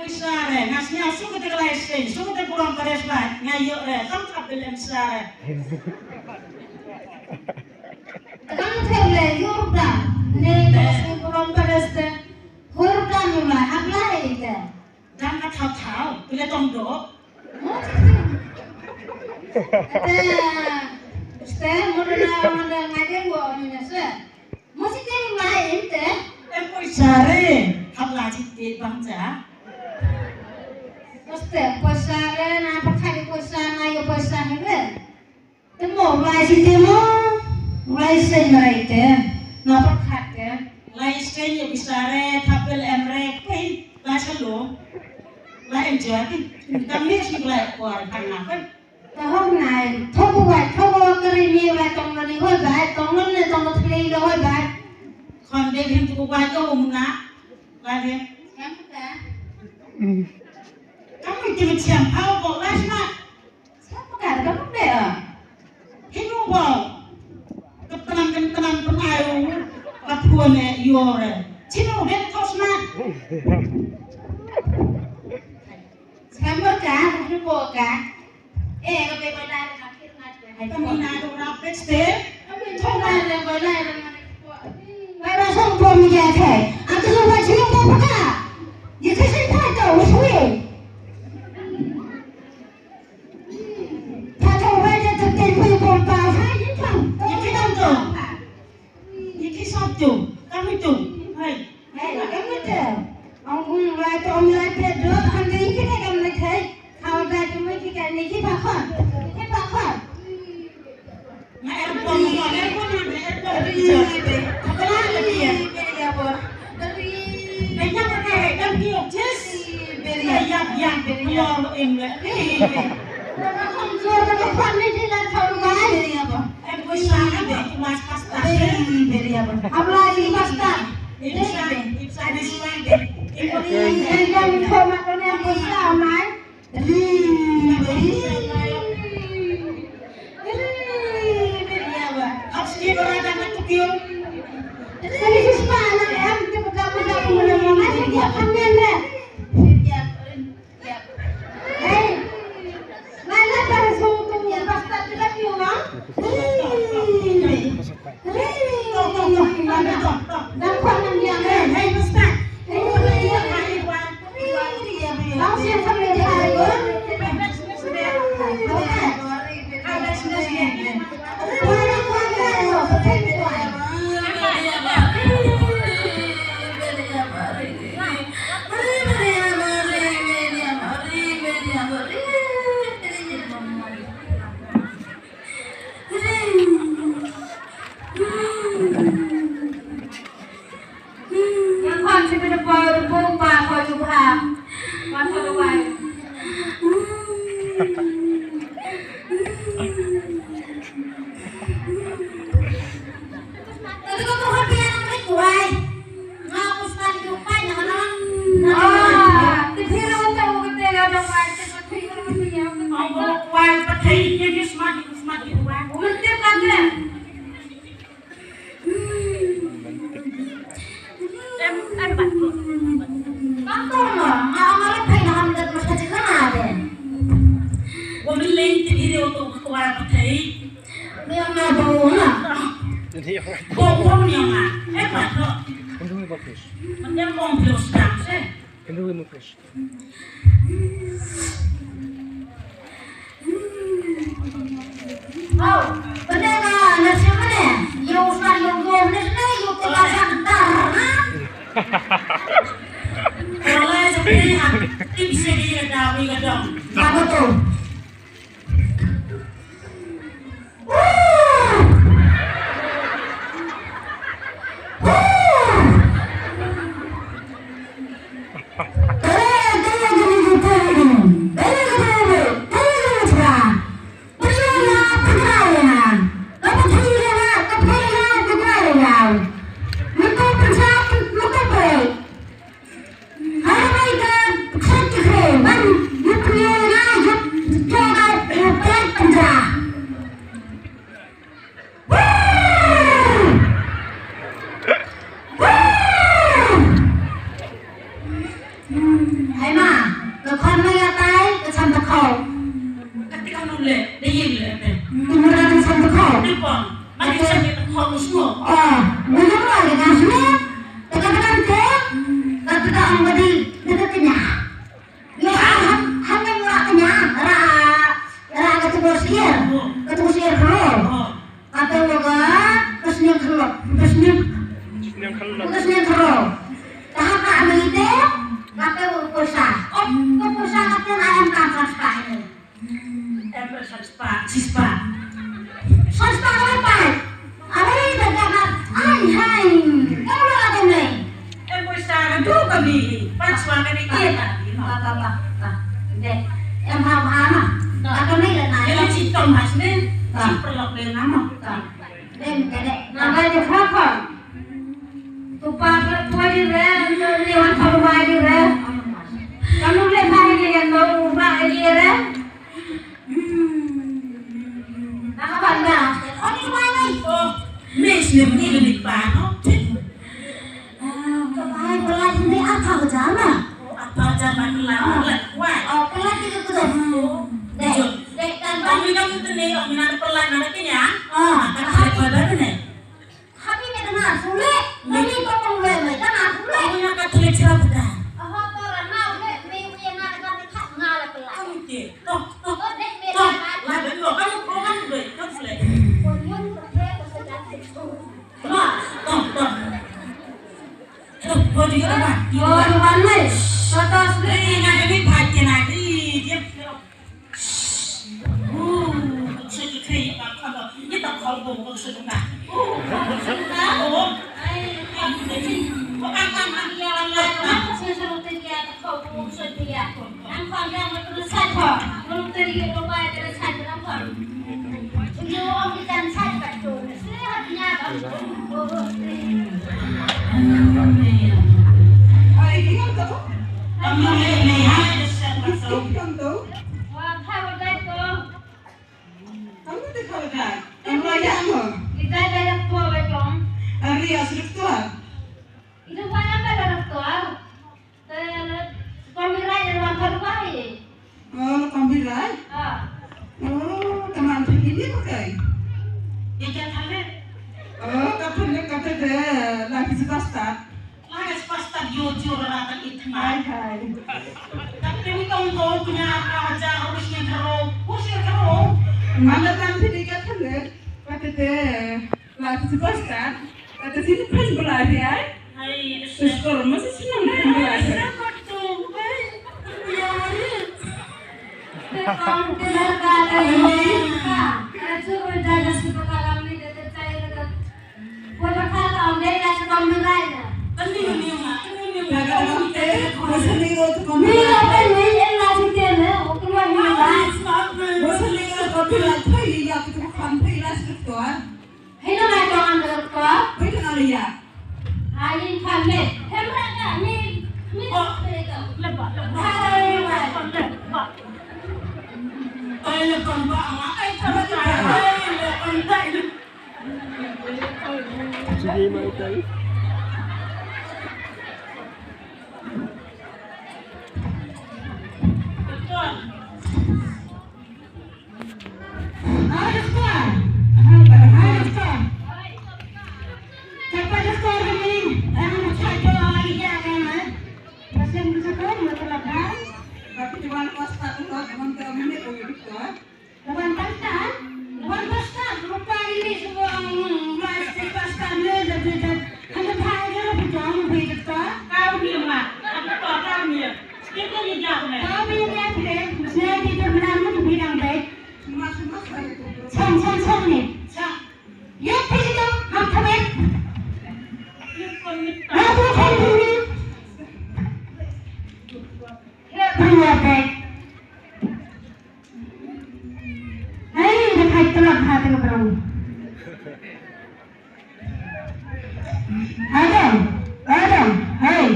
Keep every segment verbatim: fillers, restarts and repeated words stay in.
Sare, nga sñiaw shu kata ka lai seng, shu kata burom pares ba, nga ïoh re, tang ka bil em sare. Tang ter le, ïoh da, ne ka seng burom pares te, hur da nula, hap lai te. Dang ka thaw thaw, pile tong do. Te, ste, mo na, mo na, nga de wo, mo na se. Mo si te ni ma em te? Em poisa re, hap la chi te bang cha. Poste, poisa re, na pa kha poisa, na ïoh poisa he re. Te mo, lai si te mo, lai se na re te, na pa kha te. Lai se ïoh poisa re, thapel em re, pei, la sa lo. La em cha, tam ni si lai ko ar thang na pe. Ka hok nai, thok u wai, thok u kari ni wai tong lo ni hoi bai, tong lo ni tong lo thli lo hoi bai. Khon de hin tu wai to um na. Wai de. Kam ka. Kam ti mi siam pau ko wai sma. Siam ka ka de a. Hin u bo. Ka tanam ka tanam pun ai u. Ka pun e yore. Chin u de to sma. Samar ka, rupo ka. Eh, ka be balai ka kir ngat ka. Hai, kami na do rap pet ste. Kami chonga le balai le mane ko. Bai ba song pom ya kai. Ang tu ba chim pom ka. Ye ka sin pa ka uswe. Pa ka wa de ka ten pom pa. Hai, ye ka. Ye ka dang to. Ye ki sop tu, kami tu. Hai. Hai, kami tu. Ang kung lai tu, ang lai tu, tu, ang tu, ye ki tu, kami tu. Kau dah tu, ye ki kan, ye ki pakon. Ye ki pakon. Nga airport, nga airport, nga airport. Ri, ri. Apa lagi ya? Ri, ri, apa? Ri. Banyak pakai, kan, ki, yes. Ri, ri. Ya, ya, ya, ri, ri. Keluar English. Ri, ri. Dah kau kau jual, dah kau kau ni, dia dah tahu, kan? Ri, ri, apa? Hey, mana para sung tu basta tu dah piu ah? Hey, hey, dah kuat nang dia. Hey, hey, basta. Hey, hey, hey, hey. Bang siapa ni dia? Khon ma ïa tai ka cham ta khau. Ka ti ka nu le, da ïing le te. Ti mura ka cham ta khau. Ti pon. Ma ti cham ta khau u snu. Ah, bu nu ma ka snu. Ta ka ta te. Ka ta ka ang ba di, da ka kenya. Ïa ha, ha, ha, ra kenya, ra, ra ka tu bos ïa. Ka tu bos ïa khlo. Kata wa ka, ka sniang khlop, ka sniang, sniang khlop. Ka sniang khlop. Taha ka amai te, kata wa ka poisa. Oh, ka poisa kata na em kam san spah ni. Em san spah, shi spah. San spah ka pai. Amai te ka ka, ai hai. Ka wa ka ni. Em poisa ka tu ka bi. Pas wa ka ni ke ta. Ba, ba, ba, ba. Dek. Em ha ha na. Ka ka ni le na. Ele ci tom has ni. Ci perlok le na ma. Ba. Dem kede. Nabai tu khapang. Tu pa tu pa di re, tu ni wan khapang di re. Kamu le pa ni yang mau ba di re. Naka banda. Oni mai mai. Oh, mes ni ni ni pa no. Ka bai pelat ni apa ke jana? Apa jana pelat? Pelat kuat. Oh, pelat itu tu. Dek, dek kan bang. Kami kamu tu ni, oh, minat pelat mana kenyang? Ah, kan pelat baru ni. Kami ni kena sulit. Kami kau pun boleh, kena sulit. Kami nak katulik cerita. Oh, tu ramau ni, mi mi nak kami tak ngal pelat. Kamu ke? Toh, toh. Oh, dek, dek, toh. Lah, dek, kamu, kamu, kamu, kamu, kamu, kamu, kamu, kamu, kamu, kamu, Ri asriktuar. Ita payah pada doktor. Te, kong birai ïa wan ka rupai. Oh, kong birai? Ah. Oh, teman phi ini pakai? Ïa ka thalet. Oh, ka thalet ka te de la ki pasta. La ki pasta yo yo la ta itma. Hai, hai. Tapi ni kong ko punya ka ja harus ni karo, harus ni karo. Mana tan phi ïa ka thalet? Ka te de. La ki pasta, kata sini pun belah dia. Hai, terus kalau masih senang pun belah dia. Siapa tu? Hai, ya, ya. Kau dengar kata ini, kau cuba jaga suka kalam ni, dia percaya dengan. Kau berkata, "Om, dia dah suka meraih dah." Kan ni, ni, Mak. Kan ni, ni, Mak. Kata kamu teh, masa ni kau tu kau meraih. Ni apa ni? Yang nak cerita ni, oh, keluar ni, Mak. Masa ni kau tu meraih, ya, aku tu kan, ya, sudah. Hei, na mai tong am da ka. Hei, tong am da ka. Ai, in phan me. Hem ra ka, mi, mi. Oh, leba, leba. Ha, leba. Leba. Ai, leba, ba, ma, ai, ta, ta, ai, leba, ta. Sini mai tai. Betul. Ah, doktor. Ah, doktor. Kata doktor ni, ah, doktor lagi ya kan, ah. Pasien doktor, doktor apa? Tapi tuan pasta tu, teman-teman ni, oh, doktor. Tuan pasta? Tuan pasta, rupa ini semua, mm, pasti pasta ni, dah, dah, dah. Hanya bahaya, doktor, doktor. Kau ni, Mak. Doktor, kau ni. Kita ni jauh, eh. Kau ni, ni, eh. Saya tidak benar, tu bilang baik. Chang, chang, chang ni. Chang. Ïa phi to, ha, khmih. Ha, to, khmih. Ïa phi ïa phi. Hai, ïa phi to, ha, to, bro. Adam, Adam, hai.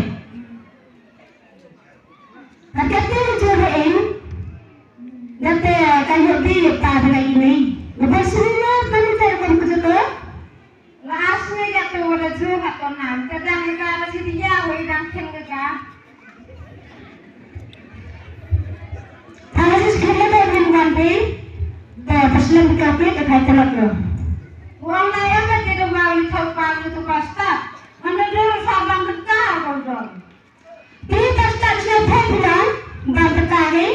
Ka kata ka jong ka ïing, kata ka ïoh dei ïa ka dei ka ïing. Ka ba sngewbha ka mut ka kum ka jong ka. La asngi ka tu la ju ka to nam. Ka dang ka la shi dia wei dang kheng ka ka. Paslem ka pit ka khai telok lo. Wang na yang ka te dong wang ni thau pang ni tu pasta. Handa dur sa bang ka ka bang dong. Pi pasta sna thai bilang bang ka ka ni.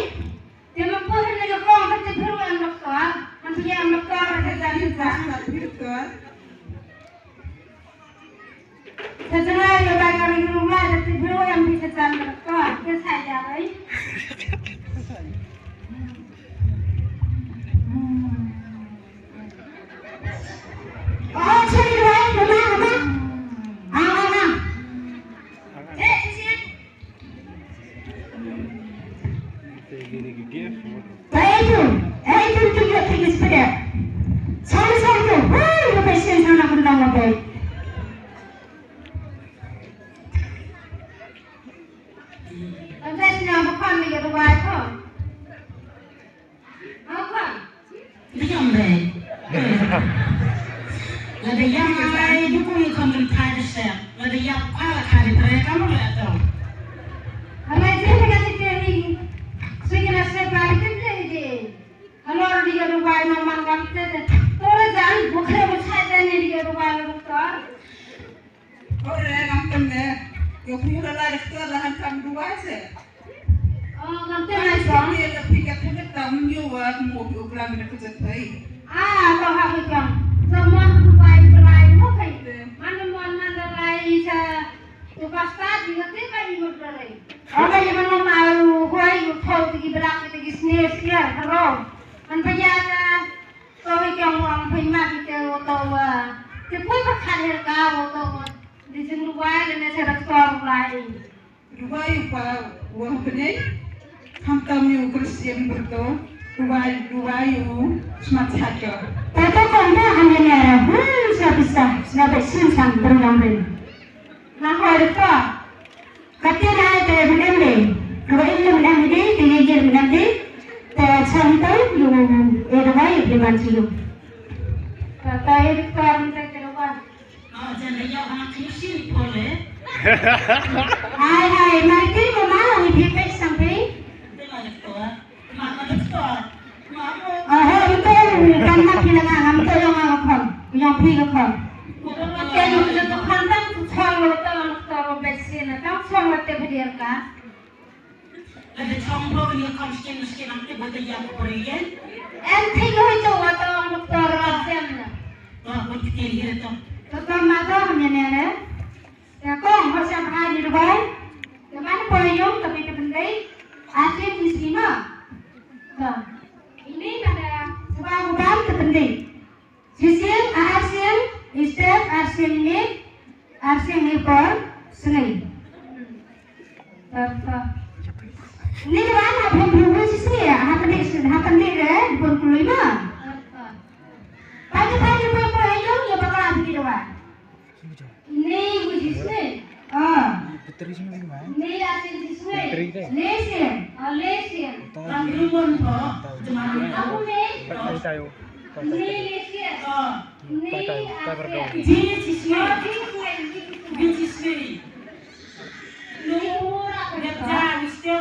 Te ma pu handa ka kong ka te biru yang doktor. Handa yang doktor ka te biru. Sa jngai ïa bai ka ring rung lai da ti bru em bi sa jan ka ka sa ja bai. Oh, sorry, bai, mama, mama. Ah, ah, ah. Eh, sisi. Ba ei tu, ei tu tu ïoh phi ki spread. Sorry, sorry tu. Woo, ïoh phi sien sana kun dang mabai. Antes na bukan ni ïoh ruwai ko. Apa? Diam deh. Lada ïap ai dukung i kon kan thai de sep. Lada ïap kala kari pre kamu le to. Alai je ka ti keri. Sui kena sep balik kan de de. Halor dia rubai no man kam te de. Tore jan bukre bu chai jani dia rubai doktor. Ore ngam temme. Yo phi la la doktor la han kam duwai se. Oh, ngam temme so. Phi la phi ka phi ka tam yo wa mo phi ukla mi ka jat pai. Ah, to ha phi kam. So mon duwai duwai mo kai. Man mon man duwai sa. Tu pasta di ngati ka ni mo duwai. Ore yo man ma ru hoi yo thau ti ki brak ti ki sne sne haro. Man pa ya ka. To hi kyong wang phi ma ki te wo to wa. Te pui pa khan her ka wo to wa. Di jing ruwai le ne se doktor ruwai. Ruwai pa wa pne. Ham tam yu Christian berto. Ruwai ruwai yu smat haka. Tato konta hanya nera. Hmm, sa bisa. Sna be sin sang berlang rin. Na hoi ko. Kati na te bnem de, kaba in bnem de, te ye ye bnem de, te chang te yu e da bai bnem an chiyu. Ta ta e ta an te te wa. Ah, jan da yau hana kini sini pole. Hai hai, mai te mo ma, ni bi pe sang pe. Te ma de to. Oho, ito kan mat phi la nga, ngam to ïong nga ka khon, ïong phi ka khon. Te ïong phi ka khon tang chong lo to, to ro bet sien, tang chong lo te bdier ka. Lada chong lo ni khon skin skin ang te bota ïa ko pori yen. Em thik lo ito wa to ong doktor ro sem na. To bot ki ri to. To to ma to ham yen ne. Te kong ho siang ha di Dubai. Te man poi yong te pite pendei. Asin di sima. Te ini pada sebab uban te pendei. Sising, arsing, istep, arsing ni, arsing ni por, sengai. Te te. Ni kan ha pun pun sising ya, ha pendei, ha pendei de, pun pun lima. Pagi pagi pun pun yong ya bakal pergi Dubai. Ni gu jisne. Ah. Putri sini di mana? Ni la sin jisne. Putri deh. Le sin. Ah, le sin. Ang rumon po. Aku ni. Tayo. Ni le sin. Ah. Ni tayo. Tayo. Ji jisne. Ji jisne. Ji jisne. Ni mura. Dia jisne.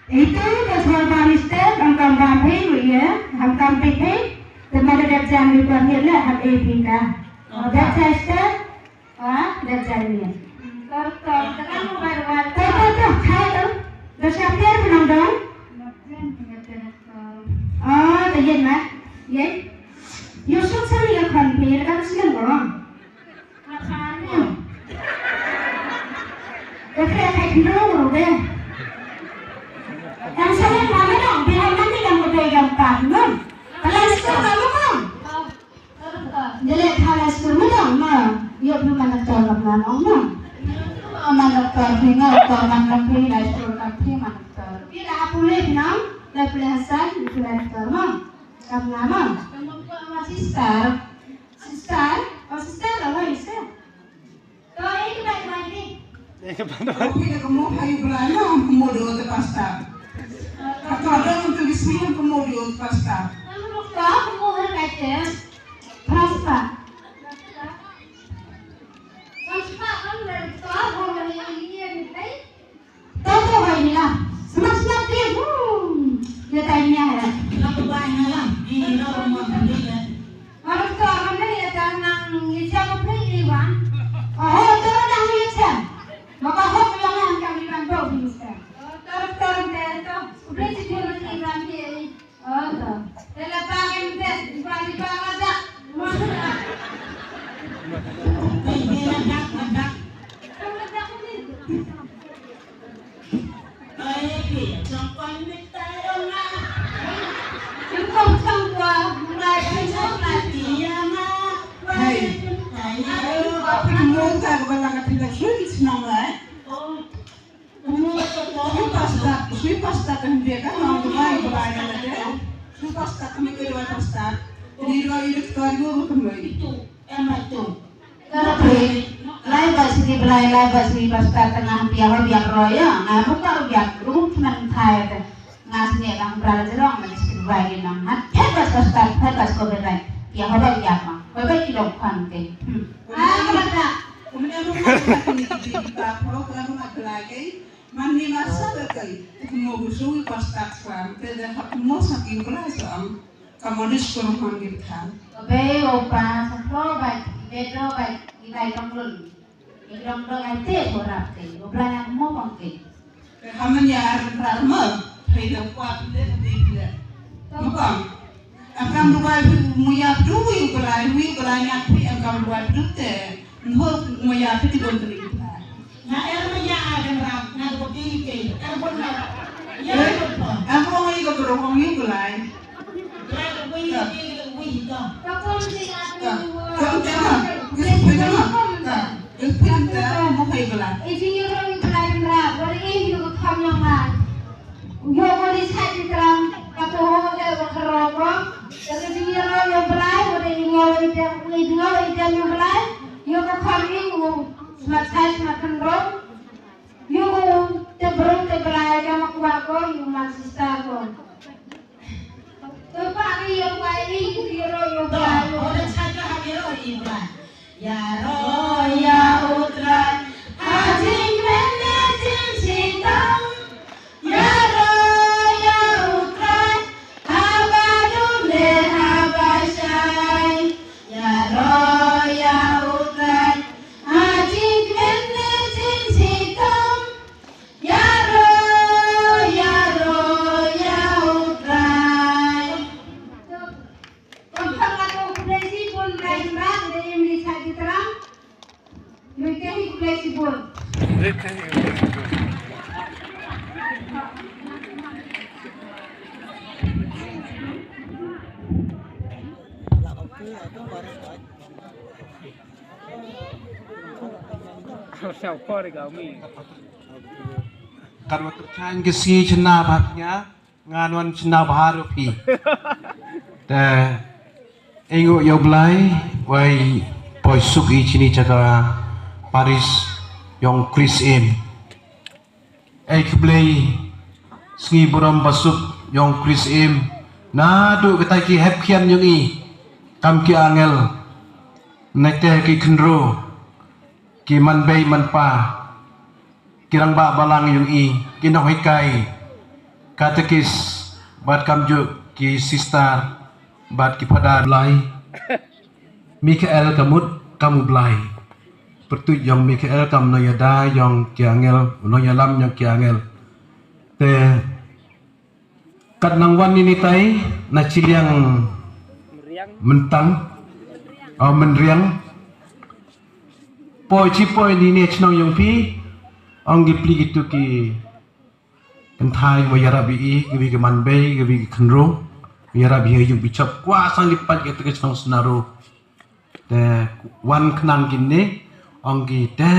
Itu ka sor ba mister, ang kam ba phi wi ye, ang kam phi phi, te ma da dep jan wi ba phi le, hap e phi ka. Dep jan mister, ah, dep jan wi. Tor, tor, te kam ba ba. Tor, tor, tor, khai tor. Da sha pier phi nang dong. Ah, te yen ma. Yen. Yusuf sani ka khon phi, ka sini ko. Ka kre ka khindong ru de. Kan sa len ma me dong, bi han nanti kan ko de gam pa ngun. Play Store ka mo kong. Dele Play Store me dong ma. Yo bi man doktor ka plan ong ma. Man doktor bi nga doktor man doktor Play Store ka bi man doktor. Bi la apule bi nang, la apule Hasan, bi Play Store ma. Kam nga ma. Kam ko ma sister. Sister, oh sister, oh sister. To, eh, kita lagi. Eh, kita lagi. Tapi dah kamu hayu belanja, kamu dua tu pasta. Atau ada untuk di sini, kamu dua tu pasta. Kamu lupa, kamu harus baca. Pasta. Pasta. Pasta, kamu dari sekolah, kamu dari ini, ini, ini. To to hoi ni la. Smat smat ti. Hmm. Ïa tai nia Tor tor ne ya ta nang ye cha ko phri iwan. Oh, tor nang ye cha. Maka hok yang nang kami ban bau minister. Tor tor ne to. Udah si jual iwan ye. Oh, to. Tela pa ke mbe, iwan iwan ada. Ai, pi, jong kon mit ta yong nga. Jong kon sang kwa, mulai pi jong la ti ya nga. Hey. Ai, pi mo ta ko la ka ti la shu ni snang lai. Oh. Shu pasta, shu pasta kan dia kan, ang ko bai ko bai na de. Shu pasta kan ke dua pasta. Ni dua ini tuan guru kan bai. Itu, em itu. Lai ba sini belai, lai ba sini ba start tengah biar, biar roya. Nga buka biar rum teman thai te. Nga sini bang beral jerong lagi sini bagi nang hat. Hebat ba start, hebat ko berai. Biar hebat biar ma. Hebat ki dong khan te. Hmm. Ah, kata. Kemudian rumah kita kini kita pro, kalau rumah belai. Man ni masa ba kai. Mo bu sui pas tak fam. Te da hap mo sa ki belai sa am. Ka modis ko man ki than. Ka bei o pa sa klo bai, i bei do bai, i bai tong lun. I tong do ai te ko rap te, o bla yang mo pang te. Ka man ya ar rar ma, hai da kwa te de de. Mo pang. Akam duai mo ya du wi ko lai, wi ko lai nya pi akam duai du te. Nho mo ya pi ti don te ni. Na er ma ya a kan rap, na ko pi ke, er pon na. Ya ko pa. Ang ko ngi ko bro ko ngi ko lai. Ka kon ti a ka. Ka kon ti a ka. Ngi pe ka ma. Ka. Ngi pe ka mo pe ko lai. E ji ro ni ko lai ra, ko ri ni ko kam na ma. Yo ko ri sa ti tram, ka to ho ke ko ro ko. Ka ri ji ro yo brai, ko ri ni yo ite, ni yo ite ni brai. Yo ko kam ni ko. Smat sai smat kan ro. Yu te brung te brai ka ma kwa ko yu ma sister ko. To pa ri yo pa ri yu ro yo pa yu. Ora cha ka ha ro i bra. Ya ro ya u trai. Ha jing men ne jing si tong. Ya ro ya u trai. Ha ba du ne ha ba shai. Ya ro ya u trai. Ha jingkmen ne jingsitom. Ïaroh, ïaroh, ïa U Trai. Kong kong ato khublei shibun Trai Kynrad, da im ri sa ki tram. Ri te hi khublei shibun. Katwa tyrkhang ki sngi shynna bha ïa nga, ngan wan shynna bha ruh phi. Te ainguh ïa U Blai wei poi suk i shini sha ka paris yong Chris Im. Ei khublei sngi burom basuk yong Chris Im. Naduh kita ki hep khian yong i kam ki angel, nete ki khynru, ki manbei manpa, ki rangbah balang yong i, ki nonghikai, katekis, bad kamjuh ki sister bad ki phadar. Blai. Mikael ka mut kam U Blai. Pyrtuid yong Mikael kam nongïada yong ki angel, nongïalam yong ki angel. Te kat nang wan ïa ini tai na shiliang Myntang, oh, Mynriang. Poi chi poi ïa ini shnong yong phi, ong ki pli kitu ki kynthai ba ïarap ïa i, kiwei ki manbei, kiwei ki khynru, ïarap ïa i, ïa u bishop, kwah sang ki paid kitu ki shnong Sna ruh. Te wan khnang kine, ong ki te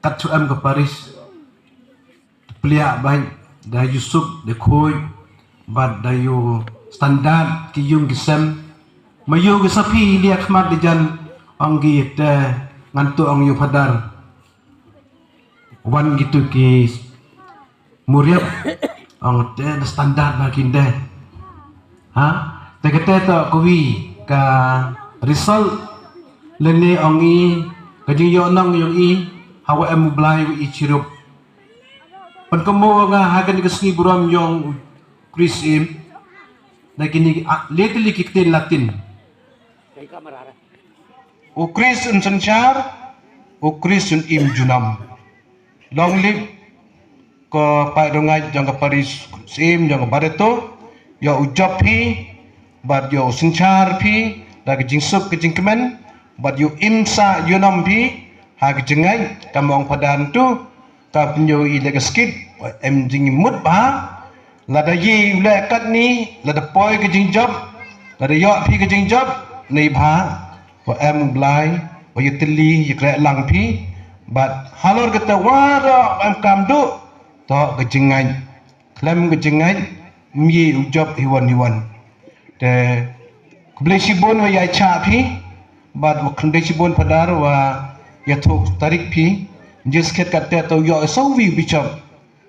kat shu em ka paris. Te pliah bad da ïa u suk, da khuid, bad da ïa u standard ki ïung ki sem. Ma ïa u ki sa phi ïa khmat da jan, ong ki te ngan tuh ong ïa u phadar. Wan kitu ki Muriap, ong te na standard na kinde. Ha? Te kete to kawi ka result lane ong i ka jingïohnong yong i ha wa em U Blai wi i chirup. Pynkomo nga ha kane ka sngi burom yong Chris Im. Na kini ki, ah, le tylli ki ktien Latin. U Khrist un synshar, u Khrist un im junom. Long live ko paid rangeit jong ka parish, syiem jong ka Barito, ïa u jop phi, bad ïa u synshar phi da ka jingsuk ka jingkmen, bad ïa u im sah junom phi ha ka jingngeit. Ka mong padan tu ka pynïoh i leh ka skit, em jingmut bha. Lada ïa u leh katni, lada poi ka jingjop, lada ïoh phi ka jingjop, nei bha, wa em u Blai wa ïatylli ïakren lang phi. Bad halor kata waroh em kam duh, to ka jingngeit. Khlem ka jingngeit, ym ïa u jop hi wan hi wan. Te khublei shibun wa ïa cha phi, bad wa khublei shibun padar wa ïathuh tarik phi. Jingskhet kata to ïoh saw wi bishop.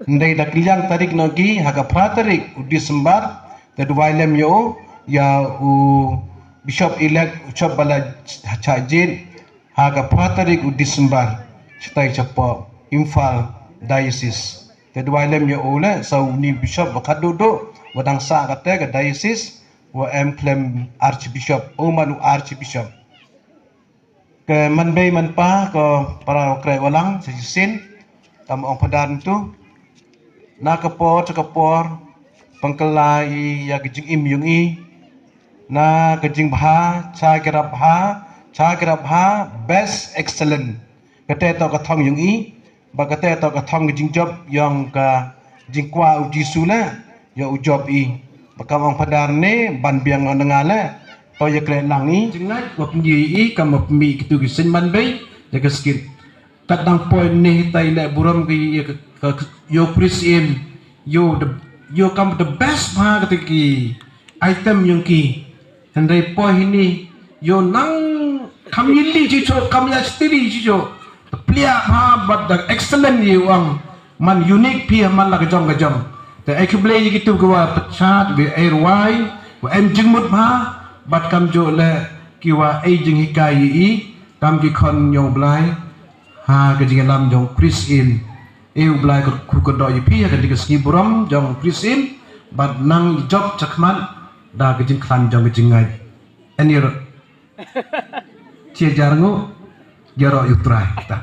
Ndei da kylliang tarik noh ki ha ka phra tarik u December, te duwai lem ïa u, ïa u Bishop elect u Bishop Bala Chajin, ha ka phra tarik u December, shatai shapoh Imphal Diocese. Te duwai lem ïa u le, sa u ni Bishop wa khadduh duh wa dang sah kata ka diocese, wa em khlem Archbishop, u man u Archbishop. Ka manbei manpa ko para wa kreh wa lang sa shisien, kam ong padan tu. Na ka por cha ka por, pangkala i ïa ka jingim yong i. Na ka jingbha, cha ki rap bha, cha ki rap bha, best excellent. Kata to ka thong yong i, ba kata to ka thong ka jingjop yong ka jingkwah u Jisu le, ïa u jop i. Ba kam ong padar ne, ban biang ong nga le, to ïakren lang i. Jingngeit wa pynïoh i, kam wa pynmih kitu ki seng manbei, ïa ka skit. Kat dang poi ne tai le burom ki ïa ka, ka, ïa u Chris im, ïa u the, ïa u kam the best bha kata ki item yong ki. Hynrei poi hini, ïa u nang kam ïili jijo, kam ïa stili jijo. Plia bha bad da excellent ïa u ong. Man unique phi man la ka jong ka jong. Te ai khublei ïa kitu ki wa pyrshah, ki ai rwai, wa em jingmut bha, bad kam jo le ki wa ai jinghikai ïa i, kam ki khon yong u Blai, ha ka jingïalam jong u Chris im. E u Blai ka khu ka doi ïa phi, ha ka dei ka sngi burom jong u Chris im, bad nang jop chakhmat, da ka jingkhlaiñ jong ka jingngeit. Ani ro. Chia jar ngu, jar ro yu trai. Ta.